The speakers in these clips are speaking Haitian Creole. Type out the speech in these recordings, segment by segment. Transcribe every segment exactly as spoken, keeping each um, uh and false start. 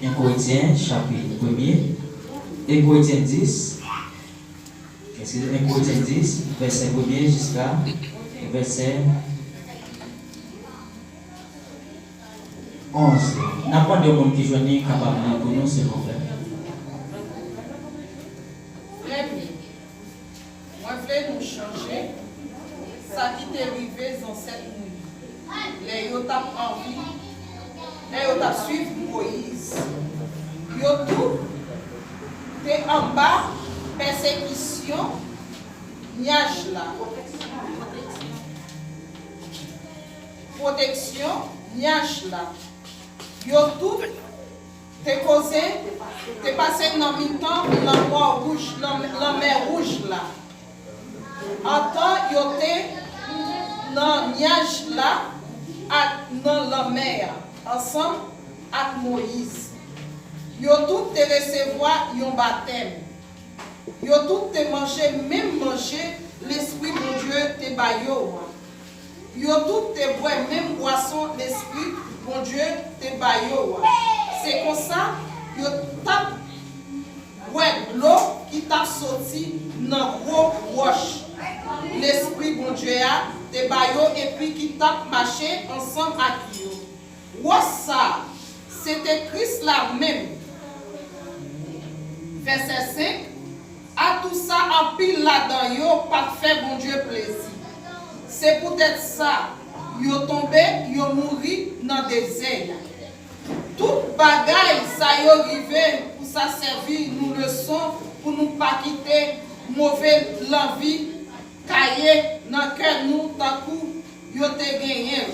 En Korentyen, chapit premye, en Korentyen dis, eskize, en Korentyen dis, vèsè premye jiska vèsè onz. N ap mande yon moun ki jwenn li kapab li pou nou, silvouplè. Premye, mwen vle nou chonje sa ki te rive zansèt nou yo, lè yo t ap anvi, lè yo t ap suiv Moyiz. Yo tout te anba pèsekisyon nyaj la. Pwoteksyon nyaj la. Yo tout te koze, te pase nan mitan lanmò wouj, lan-, lanmè wouj la. Antan yo te nan nyaj la ak nan lanmè a, ansanm ak Moyiz. Yo tout te resevwa yon batèm. Yo tout te manje menm manje Lespri Bondye te ba yo a. Yo tout te bwè menm bwason Lespri Bondye te ba yo a. Se konsa, yo t ap bwè dlo ki t ap soti nan gwo wòch Lespri Bondye a te ba yo epi ki t ap mache ansanm ak yo. Wòch sa a, se te Kris la menm. Vèsè senk, Atousa, anpil ladan yo pa t fè Bondye plezi. Se poutèt sa, yo tonbe, yo mouri nan dezè a. Tout bagay sa yo rive pou sa sèvi nou leson, pou nou pa kite move lanvi kaye nan kè nou tankou yo te genyen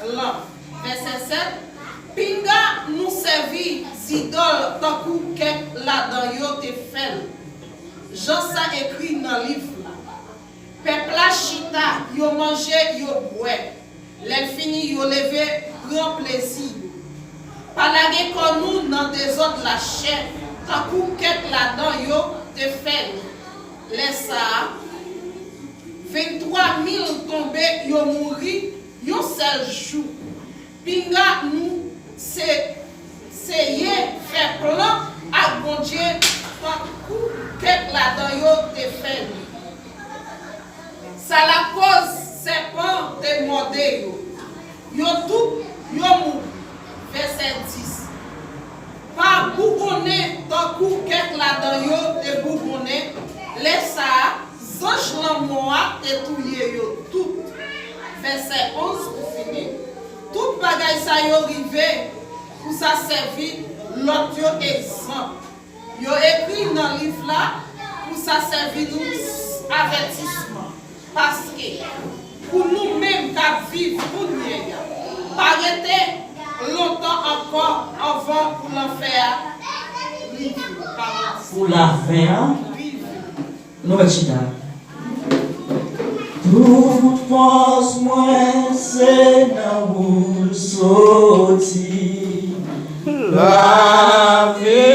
l lan. Vèsè sèt, Pinga nou sèvi zidòl tankou kèk ladan yo te fè l, jan sa ekri nan liv la. Pèp la chita, yo manje, yo bwè. Lè l fini, yo leve pran plezi yo. Pa lage kò nou nan dezòd lachè, tankou kèk ladan yo te fè l. Lè sa a, venntwa mil tonbe, yo mouri yon sèl jou. Pinga nou se, seye fè plan ak Bondye tankou kèk ladan yo te fè li. Sa lakòz sèpan te mòde yo. Yo tout, yo mouri. Vèsè dis. Pa bougonnen tankou kèk ladan yo te bougonnen, lè sa a, zanj lanmò a te touye yo tout. Vèsè onz pou fini. Tout bagay sa yo rive pou sa sèvi lòt yo egzanp. Yo ekri nan liv la pou sa sèvi nou avètisman. Paske, pou nou menm k ap viv kounye a, pa rete lontan ankò anvan pou lanfè a rive. Pawòl Pou lafen an, rive. Nou mèt chita. Tout fòs mwen se nan ou l soti. Lave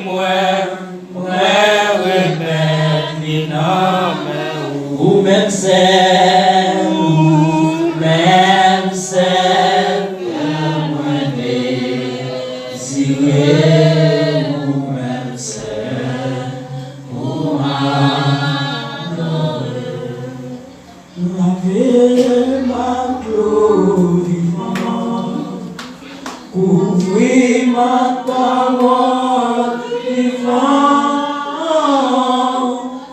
mwen, mwen remèt li nan men ou. Ou menm sèl, ou menm sèl, kè mwen dezire, ou menm sèl, ou adore. Lave m ak dlo vivan, kouvri m ak pawòl vivan,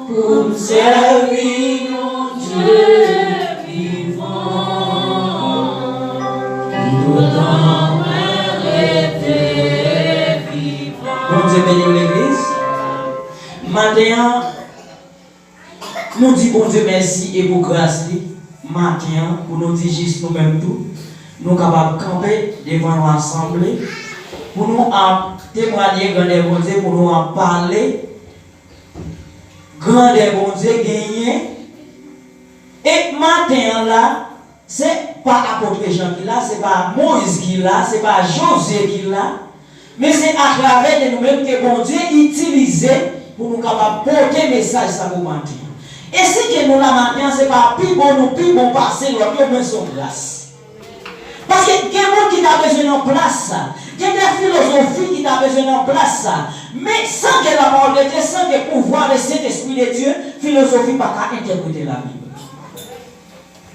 pou m sèvi yon Dye vivan, toutan mwen rete vivan. Bondye beni w, legliz. Maten an, nou di Bondye mèsi e pou gras li maten an, pou nou di jis nou menm tou, nou kapab kanpe devan yon asanble, pou nou ap temwanye grandè Bondye, pou nou ap pale grandè Bondye genyen. E maten an la, se pa apot Jan ki la, se pa Moyiz ki la, se pa Jozye ki la, men se atravè de nou menm ke Bondye itilize pou nou kapab pote mesaj sa pou maten an. E si ke nou la maten an, se pa pi bon nou pi bon pase lòt yo, men se yon gras. Paske gen moun ki ta bezwen nan plas sa. Gen de filozofi ki ta bezwen nan plas sa. Men, san ke la parole de Dieu, san ke pouvwa le Saint-Esprit de Dieu, filozofi pa ka entèprete Labib.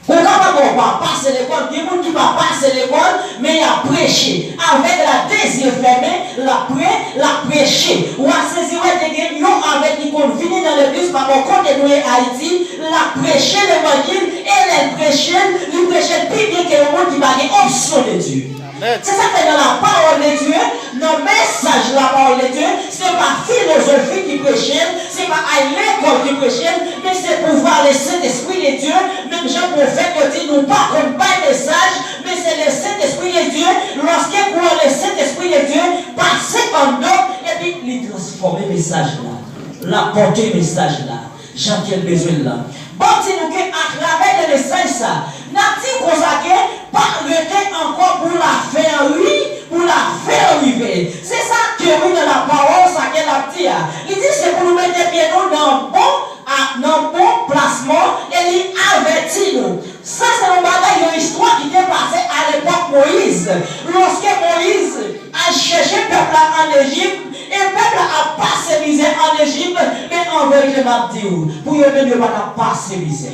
Ou kapab wè w pa pase lekòl, gen moun ki pa pase lekòl, men y ap preche. Avèg la, de zye fèmen, l ap pre, l ap preche. W a sezi wè te gen yon avèg ki konn vini nan legliz pa bò kote nou ye Ayiti, l ap preche levanjil, e lè l preche l, li preche l pi byen ke yon moun ki pa gen onction de Dieu. Se sa k fè nan la parole de Dieu, nan mesaj la parole de Dieu, se pa filozofi ki preche l, se pa ay lekòl ki preche l, men se pouvwa le Saint-Esprit de Dieu, menm jan pwofèt yo di nou pa konn bay mesaj, men se le Saint-Esprit de Dieu, lòske kouran le Saint-Esprit de Dieu pase anndan, epi li transfòme mesaj la, l ap pòte mesaj la jan ke l bezwen l lan. Ban m di nou ke atravè de mesaj sa, n ap di konsa ke pa rete ankò pou lafen an ri, pou lafen an rive. Se sa ke wi nan lapawòl sa ke l ap di a. Li di se pou nou mete pye nou nan bon, a, nan bon plasman e li avèti nou. Sa se yon bagay, yon istwa ki te pase alepòk Moyiz. Lòske Moyiz al chèche pèp la ann Ejip, e pèp la ap pase mizè ann Ejip, men an verite m ap di w, pou yo menm yo pa t ap pase mizè.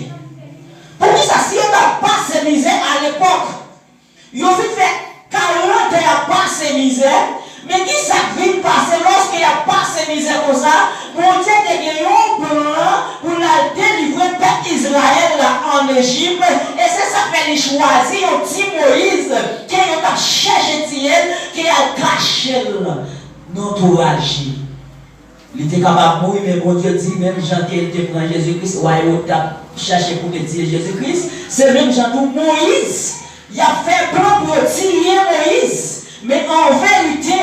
Poukisa si yo t ap pase mizè alepòk, yo fin fè karant an ap pase mizè, men kisa k vin pase lòske y ap pase mizè konsa? Bondye te gen yon plan pou l al delivre pèp Izrayèl la ann Ejip, e se sa k fè li chwazi yon ti Moyiz ke yo t ap chèche tiye l, ke y al kache l nan touraj li. Li te kapab mouri, men Bondye di, menm jan ke l te pran Jezi Kris, wa Ewòd t ap chache pou te tiye Jezi Kris, se menm jan tou Moyiz, y ap fè plan pou yo tiye Moyiz. Men an verite,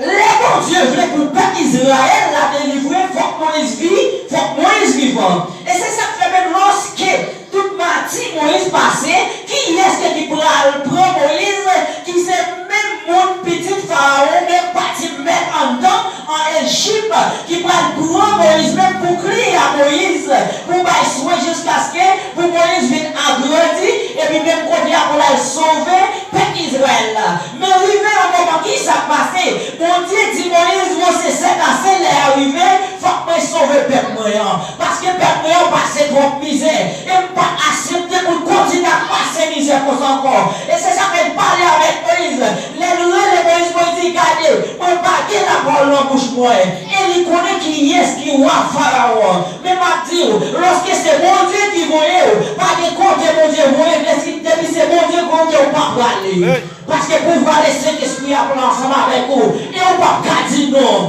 lè Bondye vle pou pèp Izrayèl la delivre, fòk Moyiz vi-, fòk Moyiz vivan. E se sa k fè menm lòske tout mati Moyiz pase, kiyès ke ki pral pran Moyiz, ki se menm moun pitit Farawon, menm pati mèt anndan an Ejip, ki pral pran Moyiz menm pou kli a Moyiz, pou bay swen jiskaske pou Moyiz vin agrandi, epi menm kote a pou l al sove pèp Izrayèl la. Men rive yon moman, kisa k pase? Bondye di Moyiz, bon, se sètase, lè a rive, fòk mwen sove pèp mwen an. Paske pèp mwen an pase twòp mizè. E m p ap aksepte pou l kontinye ap pase mizè konsa ankò. E se sa fè l pale avèk Moyiz. Lè l rele Moyiz, Moyiz di, gade, mwen pa gen lapawòl nan bouch mwen. E li konnen kiyès ki wa Farawon an. Men m ap di w, lòske se Bondye ki voye w, pa gen kote Bondye voye, depi, depi se Bondye ki voye w, w pa prale. Paske pouvwa le Sentespri a pran ansanm avèk ou, e ou p ap ka di non.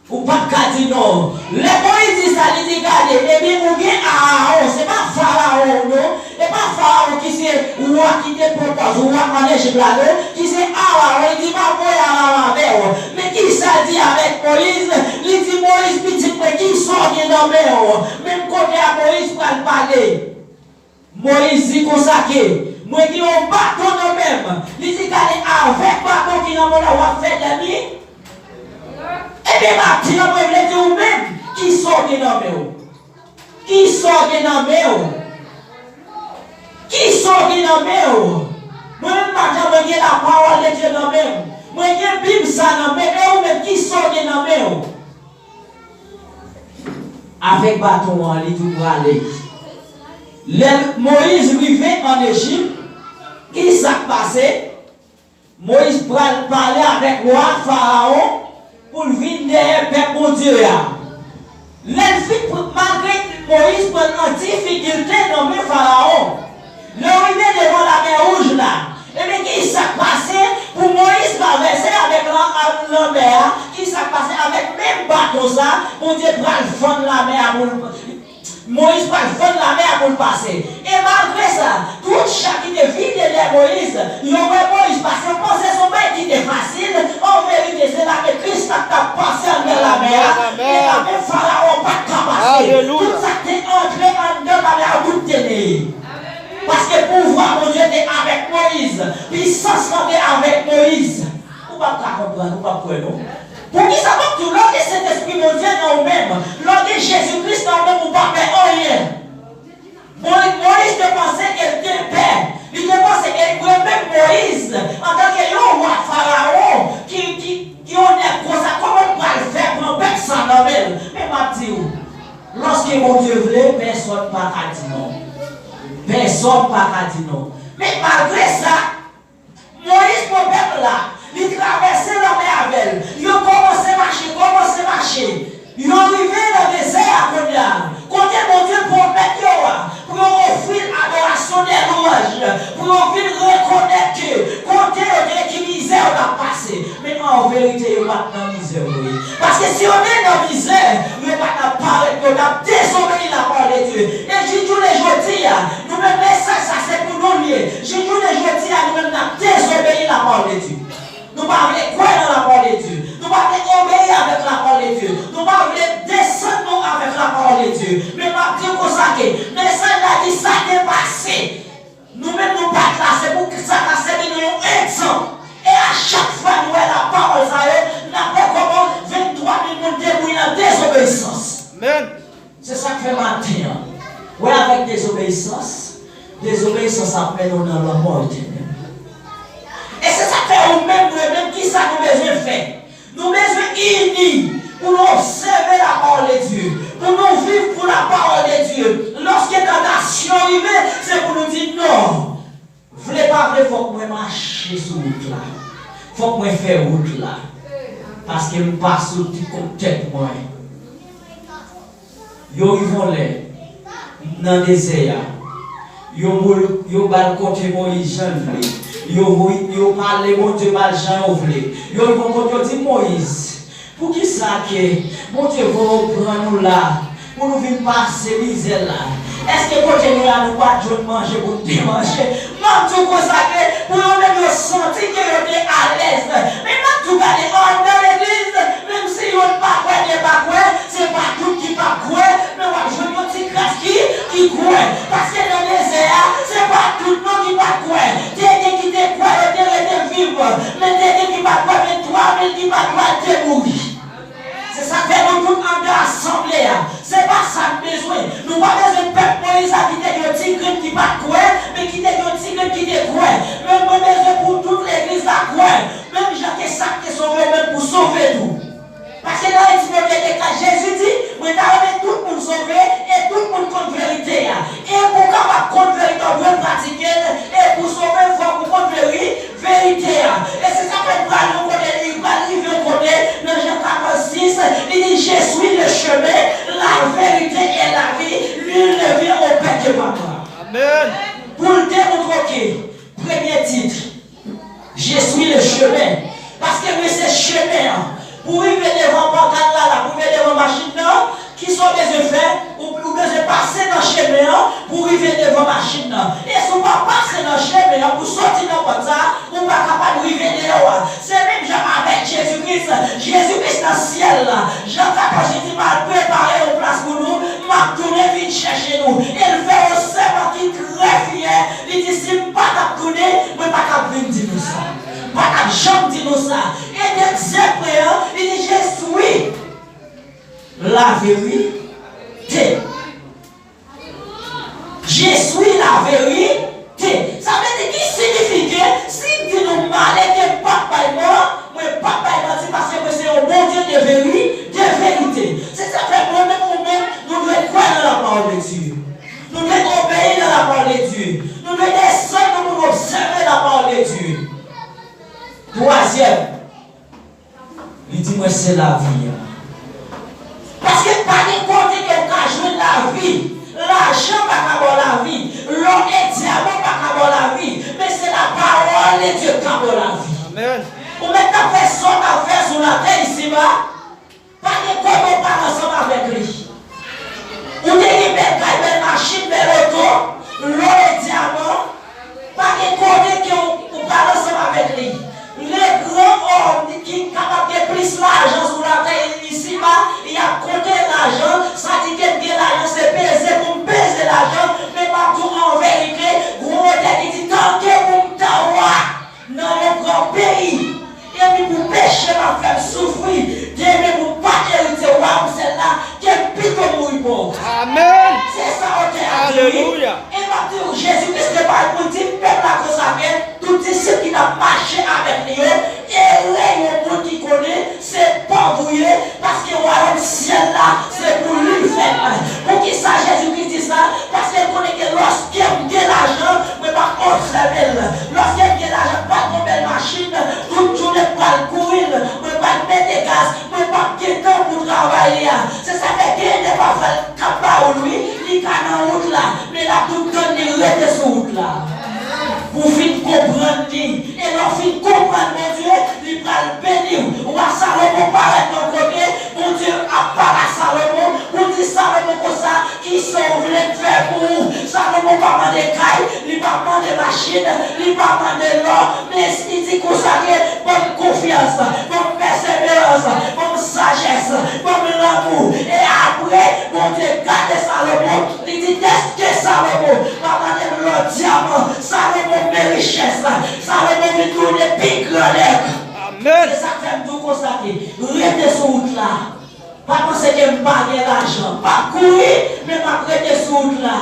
Ou p ap ka di non. Lè Moyiz di sa, li di, gade, ebyen, ou gen Arawon, se pa Farawon, non. E pa Farawon ki se wa ki te pran pòz wa ann Ejip la, non, ki se Arawon. Li di, m ap voye Arawon avè w. Men kisa l di avèk Moyiz? Li di, Moyiz, pitit mwen, kisa w gen nan men w? Menm kote a Moyiz pral pale. Moyiz di konsa ke, mwen gen yon baton nan men m. Li di, gade, avèk baton ki nan men w la, w ap fè dèmi. Ebyen, m ap di, mwen vle di ou menm, kisa w gen nan men w? Kisa w gen nan men w? Kisa w gen nan men w? Mwen menm, m ap di, mwen gen lapawòl de Dye nan men m. Mwen gen Bib sa nan men m. E ou menm, kisa w gen nan men w? Avèk baton an, li tou prale. Lè Moyiz rive ann Ejip, ki sa k pase? Moyiz pral pale avèk wa Farawon pou l vin dèyè pèp Bondye a. Lè l fin, malgre Moyiz pran l nan difikilte nan men Farawon, lè yo rive devan Lamè Wouj la, ebyen, ki sa k pase pou Moyiz travèse avèk lan-, lanmè a? Ki sa k pase avèk menm baton sa? Bondye pral fann lamè a pou l, Moyiz pral fann lamè a pou l pase. E malgre sa, tout cha ki te vide dèyè Moyiz, yo wè Moyiz pase, yo panse se yon bagay ki te fasil. An verite, se lame Kris la k t ap pase anndan lamè a, e lame Farawon pa t ka pase. Tout sa k te antre anndan lamè a, tout te neye. Paske pouvwa Bondye te avèk Moyiz, pisans lan te avèk Moyiz. Ou p ap ka konprann, ou p ap kwè non. Poukisa m ap di w, lè w gen Sentespri Bondye nan ou menm, lè w gen Jezi Kris nan ou menm, ou pa pè anyen. Moyiz, Moyiz te panse ke l te pè. Li te panse ke, menm Moyiz, antanke yon wa Farawon, ki, ki, pa ka di non. Pèsòn pa ka di non. Men malgre sa, Moyiz pran pèp la, li travèse lanmè avè l. Yo kòmanse mache, kòmanse mache. Yo rive nan dezè a kounye a, kote Bondye pwomèt yo a, pou yo ofri l adorasyon dè lwanj, pou yo vin rekonèt ke kote yo te ye ki mizè yo t ap pase. Men an verite, yo pa t nan mizè vre. Paske si yo te nan mizè, yo pa t ap parèt, yo t ap dezobeyi lapawòl de Dye. E jis jounen jodi a, nou menm mesaj sa se pou nou l ye. Jis jounen jodi a, nou menm n ap dezobeyi lapawòl de Dye. Nou pa vle kwè nan lapawòl de Dye. Nou pa vle obeyi avèk lapawòl de Dye. Nou pa vle desann nou avèk lapawòl de Dye. Men m ap di w konsa ke mesaj la di sa te pase. Nou menm nou pa t la, se pou sa ka sèvi nou yon egzanp. E a chak fwa nou wè lapawòl sa yo, n ap wè kòman venntwa mil moun te mouri nan dezobeyisans. Amèn. Se sa k fè maten an, wè avèk dezobeyisans, dezobeyisans ap mennen w nan lanmò etènèl. E se sa k fè ou menm, mwen menm, kisa nou bezwen fè? Nou bezwen ini pou nou obsève lapawòl de Dye, pou nou viv pou lapawòl de Dye. Lòske tantasyon rive, se pou nou di non. Vle pa vle, fòk mwen mache sou wout la. Fòk mwen fè wout la. Paske m pa sou ti kont tèt mwen. Yo rive yon lè, nan dezè a, yo mouri, yo ba l konte Moyiz jan l vle. Yo voye, yo pale Bondye mal jan yo vle. Yo rive yon kote, yo di Moyiz, poukisa ke Bondye voye w pran nou la pou nou vin pase mizè la? Èske kote nou ye a, nou pa t jwenn manje pou n te manje? M ap di w konsa ke pou yo menm yo santi ke yo te alèz. Men m ap di w gade anndan legliz, menm si youn pa kwè, de pa kwè, se pa tout ki p ap kwè, men w ap jwenn yon ti kras ki, ki kwè. Paske nan dezè a, se pa tout non ki pa t kwè. Te gen ki te kwè, yo te rete viv, men te gen ki pa t kwè, men twa mil ki pa t kwè te mouri. Se sa k fè nou tout anndan asanble a. Se pa sa n bezwen. Nou pa bezwen pèp Moyiz la ki te gen yon ti grenn ki pa t kwè, men ki te gen yon ti grenn ki te kwè. Men mwen bezwen pou tout legliz la kwè. Menm jan ke sa k te sove yo menm pou sove tou. Paske nan Ayiti, Bondye deklare, Jezi di, mwen ta renmen tout moun sove e tout moun konn verite a. E pou w kapab konn verite a, w dwe pratike l. E pou sove, fòk ou konn veri, verite a. E se sa k fè l pral yon kote, li pral rive yon kote, nan Jan katòz sis, li di, Je suis le chemin, la vérité et la vie, nul ne vient au Père que par moi. Amèn. Pou l demontre ke, premye tit, Je suis le chemin. Paske mwen se chemen an. Pou w rive devan pòtay la, la, pou w rive devan machin nan, kisa w bezwen fè? Ou, ou bezwen pase nan chemen an pou w rive devan machin nan. E si w pa pase nan chemen an pou w soti nan pòt sa, ou pa kapab rive deyò a. Se menm jan avèk Jezi Kris. Jezi Kris nan syèl la. Jan katòz, li di, m al prepare yon plas pou nou, m ap tounen vin chèche nou. E l fè yon sèman ki trè fyè. Li di, si m pa t ap tounen, mwen pa t ap vin di nou sa. M pa t ap janm di nou sa. E dezyèm pwen an, li di, Je suis la vérité. Je suis la vérité. Sa vle di ki siyifi ke si m di nou m ale ke m p ap bay man, mwen p ap bay manti paske mwen se yon Bondye de veri-, de verite. Se sa k fè mwen menm ou menm, nou dwe kwè nan lapawòl de Dye. Nou dwe obeyi nan lapawòl de Dye. Nou dwe desann nou pou nou obsève lapawòl de Dye. Twazyèm, li di, mwen se lavi a. Paske pa gen kote ke w ka jwenn lavi. Lajan pa ka ba w lavi. Lò e dyaman pa ka ba w lavi. Men se lapawòl de Dye k ka ba w lavi. Amèn. Ou mèt ap fè sa w t ap fè sou latè isi ba. Pa gen kote w pral ansanm avèk li. Ou te gen bèl kay, bèl machin, bèl oto, lò e dyaman. Pa gen kote ke w, ou pral ansanm avèk li. Le gran òm ki kapab gen plis lajan sou latè isi ba, y ap konte lajan, sa di ke m gen lajan, se peze pou m peze lajan, men m ap di w an verite, gon otè ki di, tanke pou m ta wa nan yon gran peyi, epi pou peche m ap fè m soufri, demen pou m pa erite wayòm syèl la, ke m pito mouri pòv. Amèn. Se sa otè a di, wi. Alelouya. E m ap di w, Jezi Kris te pale pou l di pèp la konsa ke tout disip ki t ap mache avèk li yo, ere yon moun ki konnen se pòv ou ye, paske wayòm syèl la, se pou li l fèt. Poukisa Jezi Kris di sa? Bondye, li pral beni w. Wa Salomon parèt yon kote, Bondye ap pale a Salomon pou di Salomon konsa, kisa w vle m fè pou ou? Salomon pa mande kay, li pa mande machin, li pa mande lò, men li di konsa ke ban m konfyans, ban m pèseverans, ban m sajès, ban m lanmou. E apre, Bondye gade Salomon, li di, tèske Salomon pa mande lò, dyaman, Salomon men richès la, Salomon vin tounen pi gran nèg. Amèn. Se sa k fè m di w konsa ke rete sou wout la. Pa panse ke m pa gen lajan. M ap kouri, men m ap rete sou wout la.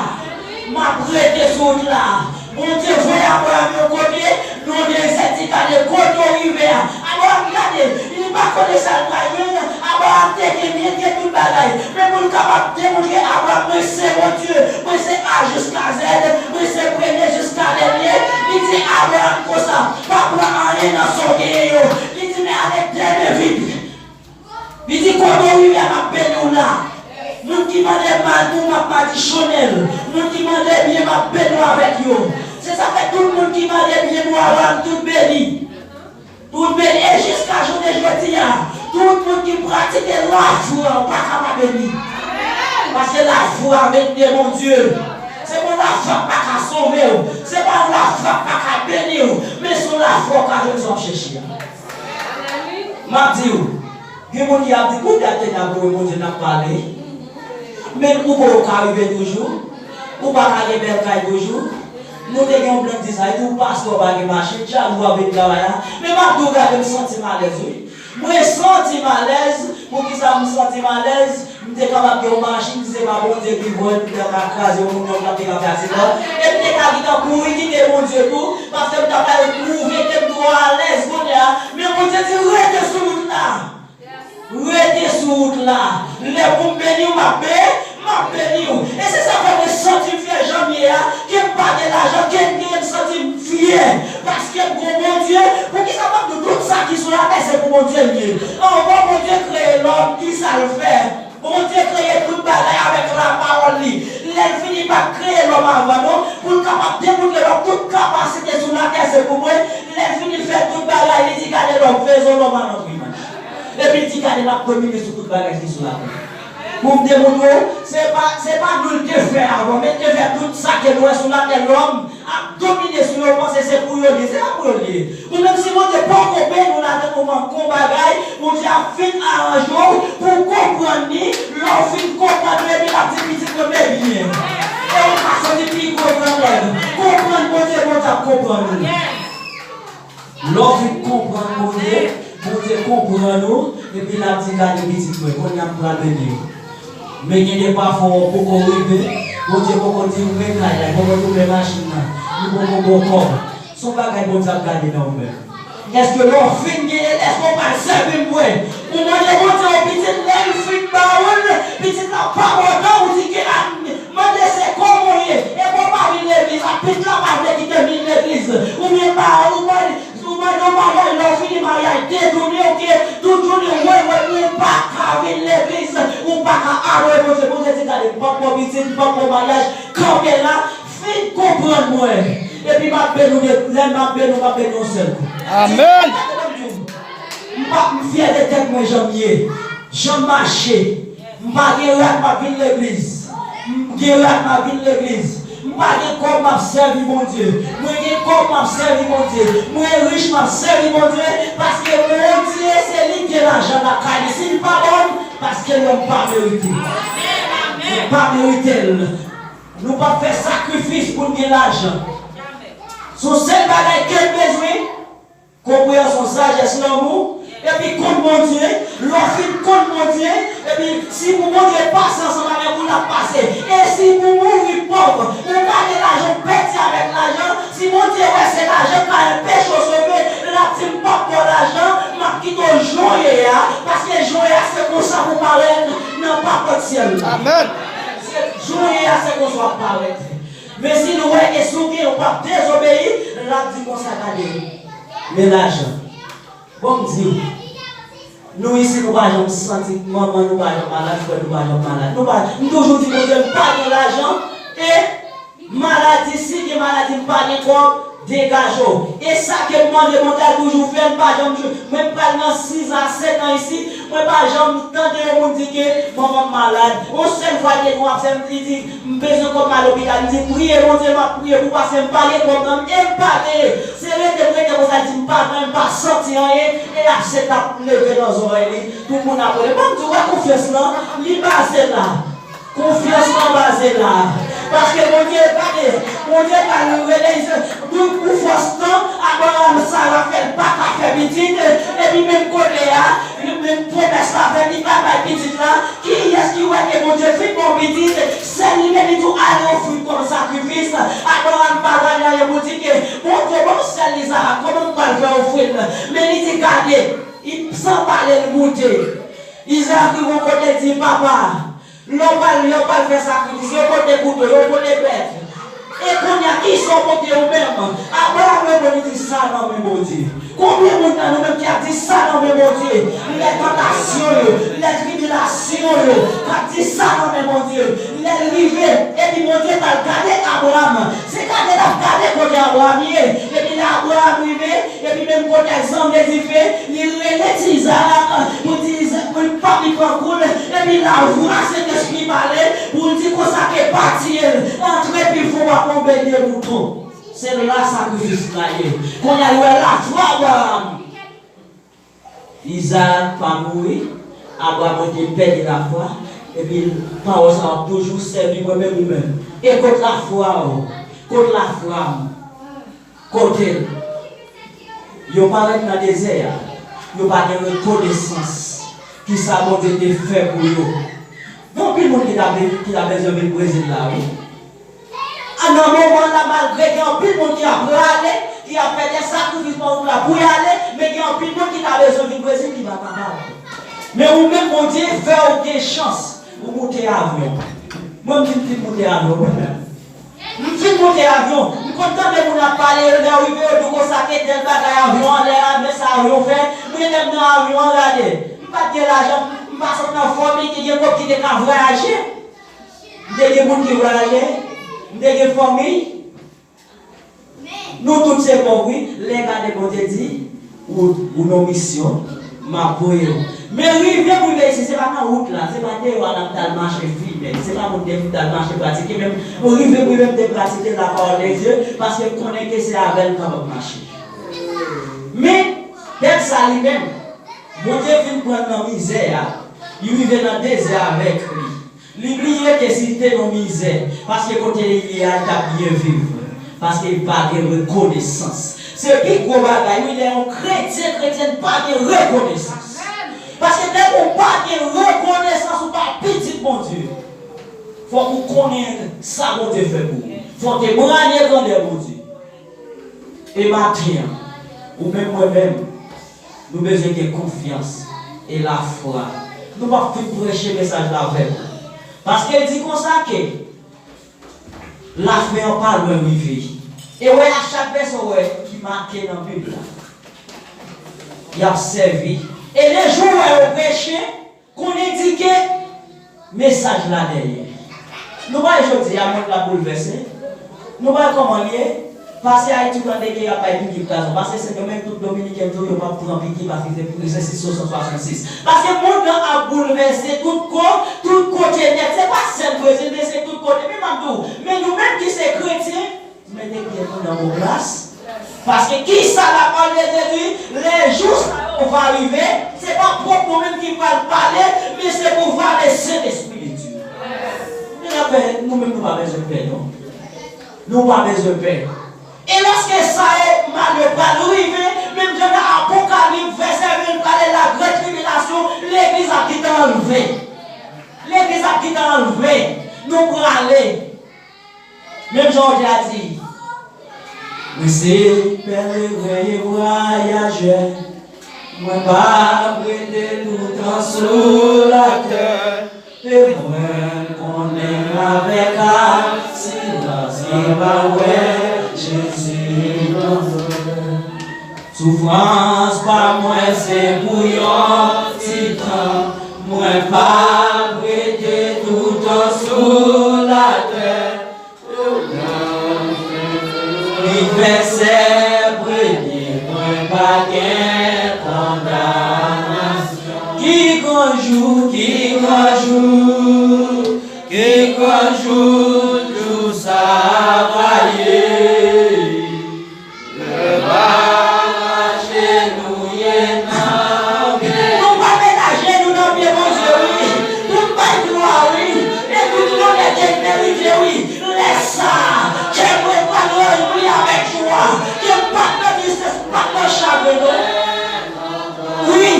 M ap rete sou wout la. Bondye voye Abraram yon kote, nan dezè, di gade kote w rive a. Abraram gade, li pa konnen sa l pral jwenn. Abraram te gen byen, gen tout bagay. Men pou l kapab demontre Abraram, mwen se Bondye, mwen se A jiska Z, mwen se premye jiska dènye. Li di Abraram konsa, pa pran anyen nan sa w genyen yo. Li di, men ale de men vid. Li di, kote w rive a, m ap beni w la. Moun ki mande mal pou w, m ap madichonnen l. Moun ki mande byen, m ap beni w avèk yo. Se sa fè tout moun ki mande byen pou Abraram, tout beni. Tout beni. E jiska jounen jodi a, tout moun ki pratike lafwa, w pa ka pa beni. Paske lafwa vin de Bondye. Se pa lafwa k pa ka sove w. Se pa lafwa k pa ka beni w. Men se lafwa w ka jwenn sa w ap chèche a. M ap di w, gen moun ki ap di, kote a te n ap louwe Bondye, n ap pale. Men ou poko ka rive toujou. Ou pa ka gen bèl kay toujou. Nou te gen yon blan di sa, e tou pastè pa gen machin, chak jou ap vin travay la. Men m ap di w, gade, m santi m alèz, wi. Mwen santi m alèz. Poukisa m santi m alèz? M te kapab gen yon machin, si se pa Bondye ki voye l, m te ka kraze yon moun, yon moun te ka fè aksidan. E m te ka gentan kouri kite Bondye tou, paske m ta pral pwouve ke m twò alèz kounye a. Men Bondye di, rete sou wout la. Rete sou wout la. Lè pou m beni w, m ap be-, m ap beni w. E se sa fè mwen santi m fyè jan m ye a, ke m pa gen lajan, ke m gen, m santi m fyè. Paske m gon Bondye, poukisa m ap di w tout sa ki sou latè se pou Bondye l ye? Anvan Bondye kreye lòm, ki sa l fè? Bondye kreye tout bagay avèk lapawòl li. Lè l fini pa t kreye lòm avan non, pou l kapab demontre lòm tout kapasite sou latè se pou mwen. Lè l fini fè tout bagay, li di, gade lòm, faisons l'homme à notre image. Epi l di, gade, n ap domine sou tout bagay ki sou latè. Pou m demontre w, se pa, se pa nou l te fè avan, men l te fè tout sa ke nou wè sou latè, lòm ap domine sou yo, panse se pou yo l ye. Se pa pou yo l ye. Ou menm si Bondye poko beni w ladan moman, gon bagay, Bondye ap fin aranje w pou w konprann li. Lè w fin konprann li, epi l ap di, pitit mwen, men byen. E ou ka soti pi gwo grannèg. Konprann Bondye, Bondye ap konprann ou. Lè w fin konprann Bondye, Bondye konprann ou, epi l ap di, gade pitit mwen, kounye a m pral beni w. Men gen de pafwa w poko rive, Bondye poko di w men kay la, li poko di w men machin nan, li poko ba w kòb. Se yon bagay Bondye ap gade nan ou menm. Èske lè w fin genyen, èske w pral sèvi m vre? Ou mande Bondye yon pitit, lè l fin ba ou l, pitit la pa kontan, ou di ke a, mande se kòman w ye, e bon w pa vin legliz, a pitit la pa vle kite vin legliz, oubyen ba ou mande, ou mande yon maryaj, lè w fini maryaj, detounen, ou ke tout jounen, wè, wè, ou pa ka vin legliz, ou pa ka adore Bondye, Bondye di gade, m p ap ba w pitit, m p ap ba w maryaj, kanpe la, fin konprann mwen. Epi m ap beni w de, lè m ap beni w, m ap beni w yon sèl kou. Amèn. M pa, m fyè de tèt mwen, jan m ye, jan m mache. M pa gen rad, m ap vin legliz. M gen rad, m ap vin legliz. M pa gen kòb, m ap sèvi Bondye. Mwen gen kòb, m ap sèvi Bondye. Mwen rich, m ap sèvi Bondye. Paske Bondye, se li ki gen lajan lakay li. Si li pa ban m, paske lòm pa merite. Mwen pa merite l. Nou p ap fè sakrifis pou n gen lajan. Se yon sèl bagay ke n bezwen, konpreyansyon, sajès, lanmou, epi konn Bondye. Lè w fin konn Bondye, epi si pou Bondye pase ansanm avèk ou, l ap pase. E si pou mouri pòv, ou ka gen lajan, w pèdi avèk lajan, si Bondye wè se lajan k ka enpeche w sove, l ap di, m p ap ba w lajan, m ap kite w jan w ye a, paske jan w ye a, se konsa pou w parèt nan papòt syèl la. Amèn. Se jan w ye a, se konsa w ap parèt. Men si l wè ke si w gen, w ap dezobeyi, l ap di konsa, gade, men lajan. Bon, m di w, nou isit, nou pa janm santi, manman nou pa janm malad, frè nou pa janm malad. Nou pa, m toujou di Bondye, m pa gen lajan, e maladi, si gen maladi, m pa gen kòb, Degaje w. E sa ke m mande Bondye a toujou fè, m pa janm jwe. Mwen pral nan sis a sèt an isit, mwen pa janm tande yon moun di ke manman m malad. Yon sèl fwa l te gen yon absè, m li di, m bezwen kòb m al lopital. M di, priye Bondye, m ap priye pou w pase, m pa gen kòb nan m, e m pa genyen. Se rete m rete konsa, l di, m pa genyen, m pa santi anyen, e absè t ap leve nan zòrèy li. Tout moun ap rele. Ban m di w, wè konfyans lan, li baze la. Konfyans lan baze la. Paske Bondye, gade, Bondye pral rele, pou, pou fòs tan, Abraram, Sara fè l pa ka fè pitit, epi menm kote a, menm pwomès la fèt, li pa bay pitit la. Kiyès ki wè ke Bondye fin bon pitit, sèl li menm li tou ale ofri l kòm sakrifis? Abraram pa gade anyen pou di ke, Bondye, bon, sèl li Izarak, kòman m pral fè ofri l? Men li di, gade, li san pale l moute. Izarak rive yon kote, li di, papa, lè w pral, lè w pral fè sakrifis, yo pote kouto, yo pote bèf. E kounye a, kisa w pote ou menm? Abraram reponn, li di, sa nan men Bondye. Konbyen moun nan nou menm ki ap di sa nan men Bondye? Lè tantasyon yo, lè tribilasyon yo, k ap di sa nan men Bondye. Lè l rive, epi Bondye pral gade Abraram. Se gade l ap gade kote Abraram ye. Epi lè Abraram rive, epi menm kote ak zanm de dife, li rele ti Izarak pou di Izarak, pou l pa li pran kou l, epi lavwa Sentespri pale, pou l di konsa ke pa tiye l, antre pi fon w ap yon bèlye mouton. Se la sakrifis la ye. Kounye a, li wè lafwa Abraram. Izarak pa mouri, Abraram rete pèdi lafwa, epi pawòl sa w ap toujou sèvi mwen menm ou menm. E kot lafwa w? Kot lafwa m? Kote l? Yo parèt nan dezè a, yo pa gen rekonesans ki sa Bondye te fè pou yo. Gen anpil moun ki ta vle, ki ta bezwen vin Brezil la, wi. A, nan moman la, malgre gen anpil moun ki ap prale, ki ap fè de sakrifis nan wout la pou y ale, men gen anpil moun ki ta bezwen vin Brezil ki pa kapab. Men ou menm, Bondye fè w gen chans, ou moute avyon. Mwen, m fin, fin moute avyon, mwen menm. M fin moute avyon. M konn tande moun ap pale, lè w rive, yo di w konsa ke tèl bagay, avyon anlè a, men sa avyon fè. Mwen, lè m nan avyon an, gade, m pa t gen lajan, m pa sot nan fanmi ki gen kòb ki te ka vwayaje. M te gen moun ki vwayaje, m te gen fanmi. Nou tout se pòv, wi. Lè gade Bondye di, ou, ou nan misyon, m ap voye w. Men rive m rive isit, se pa nan wout la, se pa deyò a n ap t al mache fimen, se pa moun te fout al mache pratike, men rive m rive m te pratike la parole de Dieu, paske m konnen ke se avè l m kapab mache. Men, pèp sa li menm, Bondye vin pran l nan mizè a, li rive nan dezè avèk li. Li bliye ke si l te nan mizè, paske kote li ye a, li t ap byen viv, paske li pa gen rekonesans. Se pi gwo bagay, wi, lè yon kretyen, kretyèn pa gen rekonesans. Paske depi w pa gen rekonesans, ou pa pitit Bondye. Fòk ou konnen sa Bondye fè pou ou. Fòk w temwanye grandè Bondye. E maten an, ou menm, mwen menm, nou bezwen gen konfyans e lafwa. Nou p ap fin preche mesaj la avèk ou. Paske l di konsa ke lafen an pa lwen rive. E wè, a chak pèsòn wè ki make nan Bib la, y ap sèvi. E lejou wè yo preche, konnen di ke mesaj la dèyè. Nou pa wè jodi a, mond la boulvèse. Nou pa wè kòman l ye. Pase Ayiti, w tande ke y ap bay piki pou gazon. Pase Sendomeng, tout Dominiken di w yo p ap pran piki paske se piki se sis san swasannsis. Paske mond lan ap boulvèse tout ko, tout kote nèt. Se pa sèl Brezil, men se tout kote. Men m ap di w, men nou menm ki se kretyen, mete pye nou nan bon plas. Paske kisa la parole de Dieu di? Lè jou sa yo va rive, se pa pwòp nou menm ki pral pale, men se pou vale Sentespri de Dye. Men n ap fè, nou menm nou pa bezwen pè, non. Nou pa bezwen pè. E lòske sa yo, mal yo pral rive, menm jan nan Apokalips, vèsè ven, pale la gran tribilasyon, legliz ap gentan anlve. Legliz ap gentan anlve. Nou prale. Menm jan w te a di, mwen se pèleren e vwayajè, mwen p ap rete toutan sou latè, e mwen konnen avèk asirans mwen va wè Jezi nan glwa. Soufrans pa mwen se pou yon ti tan, mwen p ap rete toutan sou latè. Li fè sè Ki gran jou, ki gran jou, ki gran jou, jou sa va ye. Lè w va ajenou nan pye. Nou va met ajenou nan pye Bondye, wi. Pou n bay glwa, wi. E pou n konnen ke l merite, wi. Lè sa a, kè mwen pral ranpli avèk jwa. Ke m p ap nan tristès, m p ap nan chagren, non. Wi.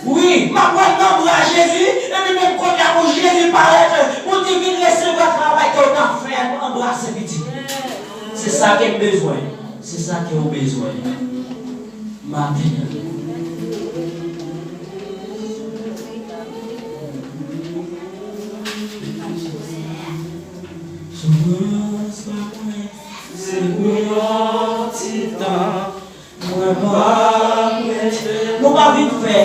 Wi, m ap wè l nan bra Jezi, epi menm kounye a pou Jezi parèt, pou di, "Vin resevwa travay ke w t ap fè, anbrase pitit." Se sa ke m bezwen. Se sa ke w bezwen. Maten an. Soufrans pa mwen, se pou yon ti tan. Mwen pa mete. Nou pa vin fè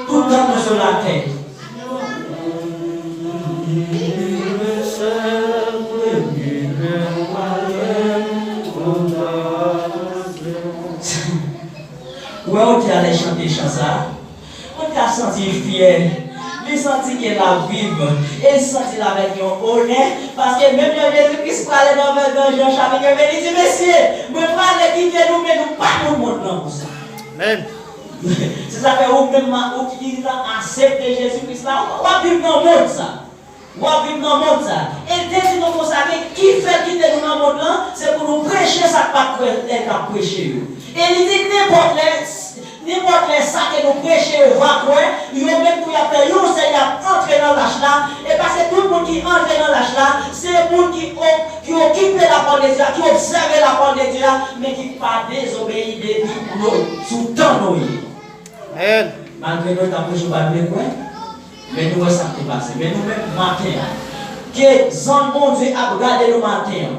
tout tan nou sou latè. Ou wè, ou te ale chante chan sa. Mwen ta santi l fyè. Li santi ke l ap viv. E l santi l avèk yon onè. Paske menm jan Jezi Kris prale nan, nan Jan chapit trèz, li di, "Mesye, mwen prale kite nou, men nou pa nan mond lan konsa." Amèn. Se sa fè ou menm, ou ki gentan aksepte Jezi Kris la, w ap viv nan mond sa. W ap viv nan mond sa. E l te di nou konsa ke ki fè l kite nou nan mond lan, se pou nou preche sa k pa t kwè lè l t ap preche yo. E li di nenpòt lè, nenpòt lè sa ke nou preche yo va kwè, yo menm tou y ap fè yon sèl, y ap antre nan lach la. E paske tout moun ki antre nan lach la, se moun ki o-, ki okipe lapawòl de Dye a, ki obsève lapawòl de Dye a, men ki pa dezobeyi de li pou nou, sou tan nou ye. Amèn. Malgre nou t ap preche, yo pa t vle kwè. Men nou wè sa k te pase. Men nou menm, maten an, ke zanj Bondye ap gade nou maten an.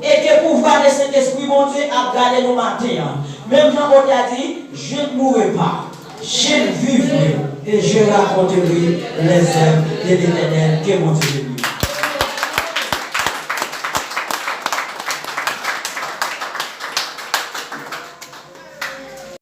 E ke pouvwa de Sentespri Bondye ap gade nou maten an. Menm jan otè a di, "Je ne mourrai pas, je vivrai, et je raconterai les œuvres de l'Éternel." Ke Bondye beni.